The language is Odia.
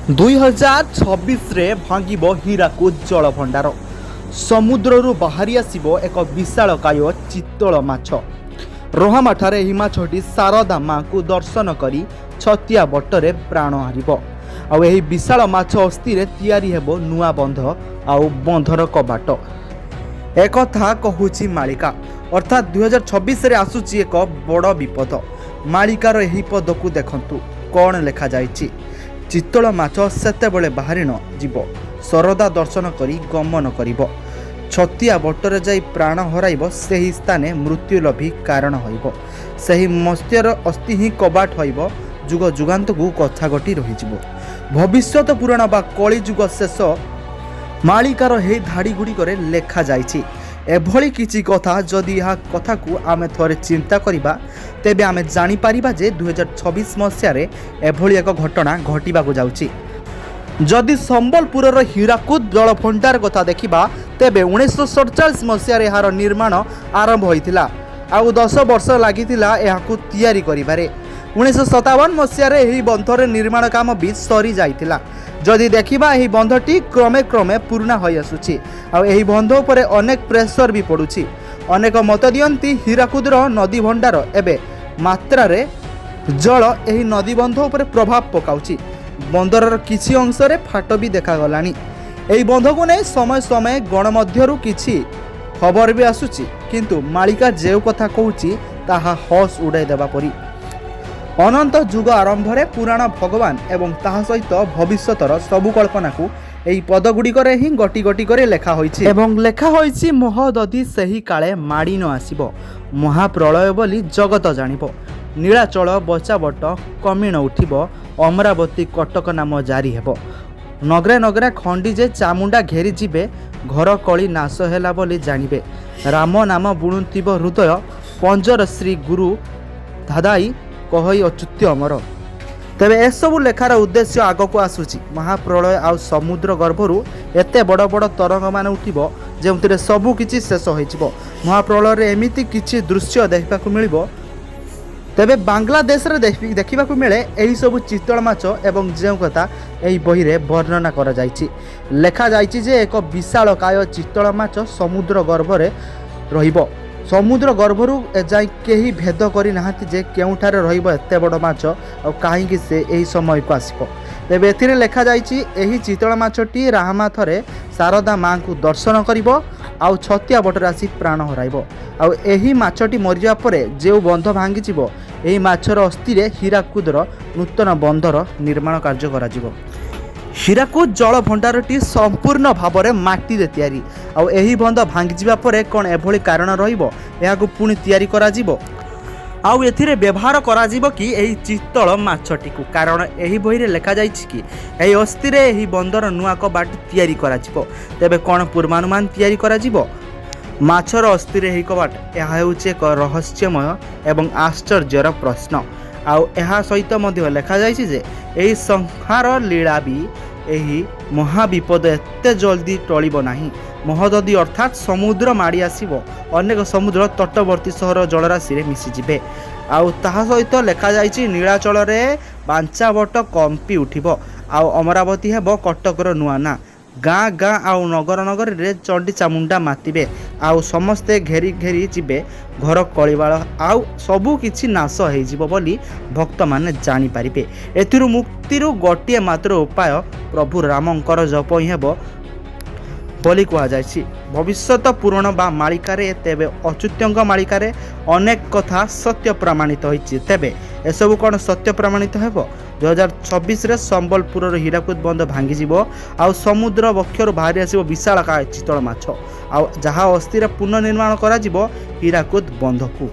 2026ରେ ଭାଙ୍ଗିବ ହୀରାକୁଦ ଜଳଭଣ୍ଡାର। ସମୁଦ୍ରରୁ ବାହାରି ଆସିବ ଏକ ବିଶାଳକାୟ ଚିତଳ ମାଛ। ରହାମାଠାରେ ଏହି ମାଛଟି ଶାରଦା ମାଙ୍କୁ ଦର୍ଶନ କରି ଛତିଆ ବଟରେ ପ୍ରାଣ ହାରିବ। ଆଉ ଏହି ବିଶାଳ ମାଛ ଅସ୍ଥିରେ ତିଆରି ହେବ ନୂଆ ବନ୍ଧ ଆଉ ବନ୍ଧର କବାଟ। ଏକଥା କହୁଛି ମାଳିକା। ଅର୍ଥାତ୍ 2026ରେ ଆସୁଛି ଏକ ବଡ଼ ବିପଦ। ମାଳିକାର ଏହି ପଦକୁ ଦେଖନ୍ତୁ, କ'ଣ ଲେଖାଯାଇଛି। ଚିତଳ ମାଛ ସେତେବେଳେ ବାହାରି ନ ଯିବ, ଶରଦା ଦର୍ଶନ କରି ଗମନ କରିବ, ଛତିଆ ବଟରେ ଯାଇ ପ୍ରାଣ ହରାଇବ। ସେହି ସ୍ଥାନେ ମୃତ୍ୟୁ ଲଭି କାରଣ ହୋଇବ। ସେହି ମତ୍ସ୍ୟର ଅସ୍ଥି ହିଁ କବାଟ ହୋଇବ। ଯୁଗ ଯୁଗାନ୍ତକୁ କଥା ଘଟି ରହିଯିବ। ଭବିଷ୍ୟତ ପୁରାଣ ବା କଳିଯୁଗ ଶେଷ ମାଳିକାର ଏହି ଧାଡ଼ି ଗୁଡ଼ିକରେ ଲେଖାଯାଇଛି ଏଭଳି କିଛି କଥା। ଯଦି ଏହା କଥାକୁ ଆମେ ଥରେ ଚିନ୍ତା କରିବା, ତେବେ ଆମେ ଜାଣିପାରିବା ଯେ 2026 ମସିହାରେ ଏଭଳି ଏକ ଘଟଣା ଘଟିବାକୁ ଯାଉଛି। ଯଦି ସମ୍ବଲପୁରର ହୀରାକୁଦ ଜଳଭଣ୍ଡାର କଥା ଦେଖିବା, ତେବେ 1947 ମସିହାରେ ଏହାର ନିର୍ମାଣ ଆରମ୍ଭ ହୋଇଥିଲା ଆଉ 10 ବର୍ଷ ଲାଗିଥିଲା ଏହାକୁ ତିଆରି କରିବାରେ। 1957 ମସିହାରେ ଏହି ବନ୍ଧର ନିର୍ମାଣ କାମ ବି ସରିଯାଇଥିଲା। ଯଦି ଦେଖିବା, ଏହି ବନ୍ଧଟି କ୍ରମେ କ୍ରମେ ପୁରୁଣା ହୋଇଆସୁଛି ଆଉ ଏହି ବନ୍ଧ ଉପରେ ଅନେକ ପ୍ରେସର ବି ପଡ଼ୁଛି। ଅନେକ ମତ ଦିଅନ୍ତି, ହୀରାକୁଦର ନଦୀ ଭଣ୍ଡାର ଏବେ ମାତ୍ରାରେ ଜଳ ଏହି ନଦୀବନ୍ଧ ଉପରେ ପ୍ରଭାବ ପକାଉଛି। ବନ୍ଦରର କିଛି ଅଂଶରେ ଫାଟ ବି ଦେଖାଗଲାଣି। ଏହି ବନ୍ଧକୁ ନେଇ ସମୟ ସମୟ ଗଣମାଧ୍ୟମରୁ କିଛି ଖବର ବି ଆସୁଛି। କିନ୍ତୁ ମାଳିକା ଯେଉଁ କଥା କହୁଛି, ତାହା ହୋସ୍ ଉଡ଼ାଇ ଦେବା ପରି। ଅନନ୍ତ ଯୁଗ ଆରମ୍ଭରେ ପୁରାଣ ଭଗବାନ ଏବଂ ତାହା ସହିତ ଭବିଷ୍ୟତର ସବୁ କଳ୍ପନାକୁ ଏହି ପଦଗୁଡ଼ିକରେ ହିଁ ଗୋଟି ଗୋଟି କରି ଲେଖା ହୋଇଛି। ଏବଂ ଲେଖା ହୋଇଛି, ମହୋଦଧି ସେହି କାଳେ ମାଡ଼ି ନ ଆସିବ, ମହାପ୍ରଳୟ ବୋଲି ଜଗତ ଜାଣିବ। ନୀଳାଚଳ ବଚାବଟ କମିଣ ଉଠିବ, ଅମରାବତୀ କଟକ ନାମ ଜାରି ହେବ। ନଗରେ ନଗରେ ଖଣ୍ଡି ଯେ ଚାମୁଣ୍ଡା ଘେରିଯିବେ, ଘର କଳି ନାଶ ହେଲା ବୋଲି ଜାଣିବେ। ରାମ ନାମ ବୁଣୁଥିବ ହୃଦୟ ପଞ୍ଜର, ଶ୍ରୀ ଗୁରୁ ଧାଦାଇ କହଇ ଅଚ୍ୟୁତ ଅମର। ତେବେ ଏସବୁ ଲେଖାର ଉଦ୍ଦେଶ୍ୟ ଆଗକୁ ଆସୁଛି ମହାପ୍ରଳୟ ଆଉ ସମୁଦ୍ର ଗର୍ଭରୁ ଏତେ ବଡ଼ ବଡ଼ ତରଙ୍ଗମାନ ଉଠିବ, ଯେଉଁଥିରେ ସବୁ କିଛି ଶେଷ ହୋଇଯିବ। ମହାପ୍ରଳୟରେ ଏମିତି କିଛି ଦୃଶ୍ୟ ଦେଖିବାକୁ ମିଳିବ। ତେବେ ବାଂଲାଦେଶରେ ଦେଖିବାକୁ ମିଳେ ଏହିସବୁ ଚିତଳ ମାଛ ଏବଂ ଯେଉଁ କଥା ଏହି ବହିରେ ବର୍ଣ୍ଣନା କରାଯାଇଛି। ଲେଖାଯାଇଛି ଯେ ଏକ ବିଶାଳକାୟ ଚିତଳ ମାଛ ସମୁଦ୍ର ଗର୍ଭରେ ରହିବ। ସମୁଦ୍ର ଗର୍ଭରୁ ଏଯାଏଁ କେହି ଭେଦ କରିନାହାନ୍ତି ଯେ କେଉଁଠାରେ ରହିବ ଏତେ ବଡ଼ ମାଛ ଆଉ କାହିଁକି ସେ ଏହି ସମୟକୁ ଆସିବ। ତେବେ ଏଥିରେ ଲେଖାଯାଇଛି, ଏହି ଚିତଳ ମାଛଟି ରାହାମାଥରେ ଶାରଦା ମାଙ୍କୁ ଦର୍ଶନ କରିବ ଆଉ ଛତିଆ ବଟରେ ଆସି ପ୍ରାଣ ହରାଇବ। ଆଉ ଏହି ମାଛଟି ମରିଯିବା ପରେ ଯେଉଁ ବନ୍ଧ ଭାଙ୍ଗିଯିବ, ଏହି ମାଛର ଅସ୍ଥିରେ ହୀରାକୁଦର ନୂତନ ବନ୍ଧର ନିର୍ମାଣ କାର୍ଯ୍ୟ କରାଯିବ। ହୀରାକୁଦ ଜଳଭଣ୍ଡାରଟି ସମ୍ପୂର୍ଣ୍ଣ ଭାବରେ ମାଟିରେ ତିଆରି। ଆଉ ଏହି ବନ୍ଧ ଭାଙ୍ଗିଯିବା ପରେ କ'ଣ ଏଭଳି କାରଣ ରହିବ, ଏହାକୁ ପୁଣି ତିଆରି କରାଯିବ ଆଉ ଏଥିରେ ବ୍ୟବହାର କରାଯିବ କି ଏହି ଚିତଳ ମାଛଟିକୁ? କାରଣ ଏହି ବହିରେ ଲେଖାଯାଇଛି କି ଏହି ଅସ୍ଥିରେ ଏହି ବନ୍ଧର ନୂଆ କବାଟ ତିଆରି କରାଯିବ। ତେବେ କ'ଣ ପୂର୍ବାନୁମାନ ତିଆରି କରାଯିବ ମାଛର ଅସ୍ଥିରେ ଏହି କବାଟ? ଏହା ହେଉଛି ଏକ ରହସ୍ୟମୟ ଏବଂ ଆଶ୍ଚର୍ଯ୍ୟର ପ୍ରଶ୍ନ। ଆଉ ଏହା ସହିତ ମଧ୍ୟ ଲେଖାଯାଇଛି ଯେ ଏହି ସଂହାର ଲୀଳା ବି ଏହି ମହାବିପଦ ଏତେ ଜଲ୍ଦି ଟଳିବ ନାହିଁ। ମହୋଦଧି ଅର୍ଥାତ୍ ସମୁଦ୍ର ମାଡ଼ି ଆସିବ। ଅନେକ ସମୁଦ୍ର ତଟବର୍ତ୍ତୀ ସହର ଜଳରାଶିରେ ମିଶିଯିବେ। ଆଉ ତାହା ସହିତ ଲେଖାଯାଇଛି, ନୀଳାଚଳରେ ବାଞ୍ଚାବଟ କମ୍ପି ଉଠିବ ଆଉ ଅମରାବତୀ ହେବ କଟକର ନୂଆ ନାଁ। ଗାଁ ଗାଁ ଆଉ ନଗର ନଗରୀରେ ଚଣ୍ଡୀ ଚାମୁଣ୍ଡା ମାତିବେ ଆଉ ସମସ୍ତେ ଘେରି ଘେରି ଯିବେ। ଘର କଳିବାଳ ଆଉ ସବୁ କିଛି ନାଶ ହେଇଯିବ ବୋଲି ଭକ୍ତମାନେ ଜାଣିପାରିବେ। ଏଥିରୁ ମୁକ୍ତିରୁ ଗୋଟିଏ ମାତ୍ର ଉପାୟ ପ୍ରଭୁ ରାମଙ୍କର ଜପ ହିଁ ହେବ ବୋଲି କୁହାଯାଇଛି ଭବିଷ୍ୟତ ପୁରାଣ ବା ମାଳିକାରେ। ତେବେ ଅଚ୍ୟୁତଙ୍କ ମାଳିକାରେ ଅନେକ କଥା ସତ୍ୟ ପ୍ରମାଣିତ ହୋଇଛି। ତେବେ ଏସବୁ କ'ଣ ସତ୍ୟ ପ୍ରମାଣିତ ହେବ? 2026ରେ ସମ୍ବଲପୁରର ହୀରାକୁଦ ବନ୍ଧ ଭାଙ୍ଗିଯିବ ଆଉ ସମୁଦ୍ର ବକ୍ଷରୁ ବାହାରି ଆସିବ ବିଶାଳକାୟ ଚିତଳ ମାଛ ଆଉ ଯାହା ଅସ୍ଥିରେ ପୁନଃନିର୍ମାଣ କରାଯିବ ହୀରାକୁଦ ବନ୍ଧକୁ।